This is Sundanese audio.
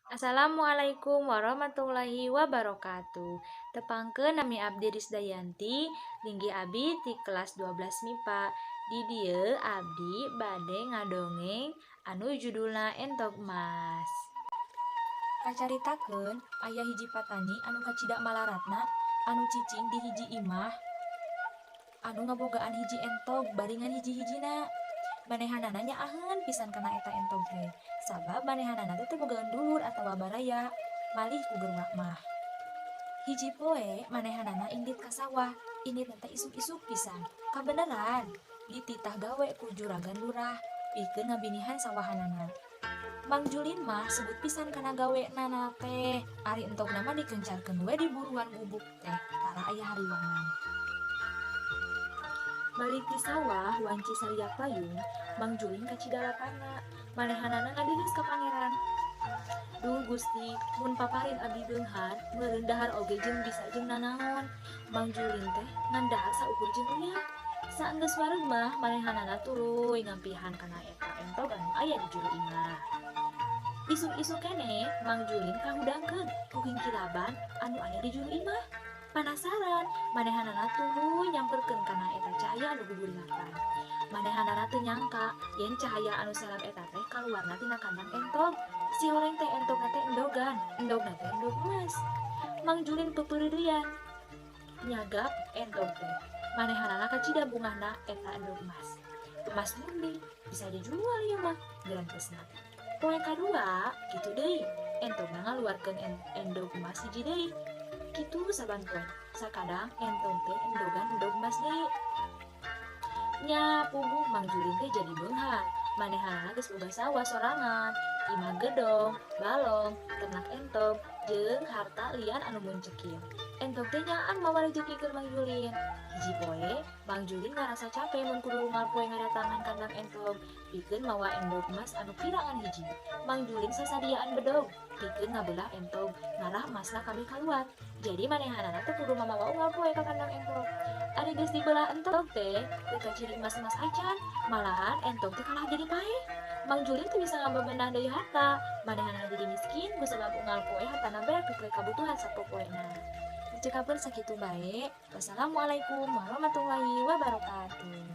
Assalamualaikum warahmatullahi wabarakatuh. Tepangkeun, nami abdi Risdayanti, linggih abdi ti kelas 12 MIPA. Di dieu abdi bade ngadongeng anu judulna Entog Emas. Kacaritakeun aya hiji patani anu kacida malaratna anu cicing di hiji imah anu ngabogaan hiji entog bari ngan hiji-hijina. Manehanana nyaaheun pisan kana eta entog teh, sabab manehanana teh teu bogaan dulur atawa baraya malih ku gerwak mah. Hiji poe manehanana indit ka sawah, inditna teh isuk-isuk pisan. Kabeneran dititah gawe ku juragan lurah pikeun ngabinihan sawahanana. Mang Julin mah sebut pisan kana gawenana teh, ari entogna mah dikencarkeun we di buruan gubuk teh, tara aya hariwangan. Balik ti sawah wanci sariak payung, Mang Julin kacida laparna. Manehanana ngadeheus ka pangeran. "Duh Gusti, mun paparin abdi beunghar, meureun dahar oge jeung bisa jeung nanaon." Mang Julin teh ngan dahar saukur jeung uyah. Saenggeus wareg mah manehanana tuluy ngampihan kana eta entog anu aya di juru imah. Isuk-isuk keneh Mang Julin kahudangkeun ku kingkilaban anu aya di juru imah. Panasaran, manehanana tuluy nyamperkeun kana eta cahaya anu gugurilapan. Manehanana teu nyangka yen cahaya anu salab eta teh kaluarna tina kandang entog. Si horeng teh entogna teh endogan, endogna teh endog emas. Mang Julin peupeureuyan nyagap entog teh. Manehanana kacida bungahna eta endog emas. "Emas murni, bisa dijual ieu mah," gerentesna. Poe kadua kitu deui, entogna ngaluarkeun endog emas hiji deui. Kitu saban poe, sakadang entog teh endogan endog emas deui. Nya puguh Mang Julin teh jadi beunghar. Manehanana geus boga sawah sorangan, imah gedong, balong, ternak entog, jeung harta lian anu muncekir. Entog teh nyaan mawa rejeki keur Mang Julin. Hiji poe, Mang Julin ngarasa cape mun kudu unggal poe ngadatangan kandang entog pikeun mawa endog emas anu pira ngan hiji. Mang Julin sasadiaan bedog pikeun ngabelah entog ngarah emasna kabeh kaluar. Jadi manehanana teu kudu mamawa unggal poe ka kandang entog. Ari geus dibelah entog teh teu kaciri emas-emas acan, malahan entog teh kalah jadi paeh. Mang Julin teu bisa ngabebenah deui harta, manehanana jadi miskin kusabab unggal poe hartana beak pikeun kabutuhan sapopoena. Dicekapkeun sakitu bae. Wassalamualaikum warahmatullahi wabarakatuh.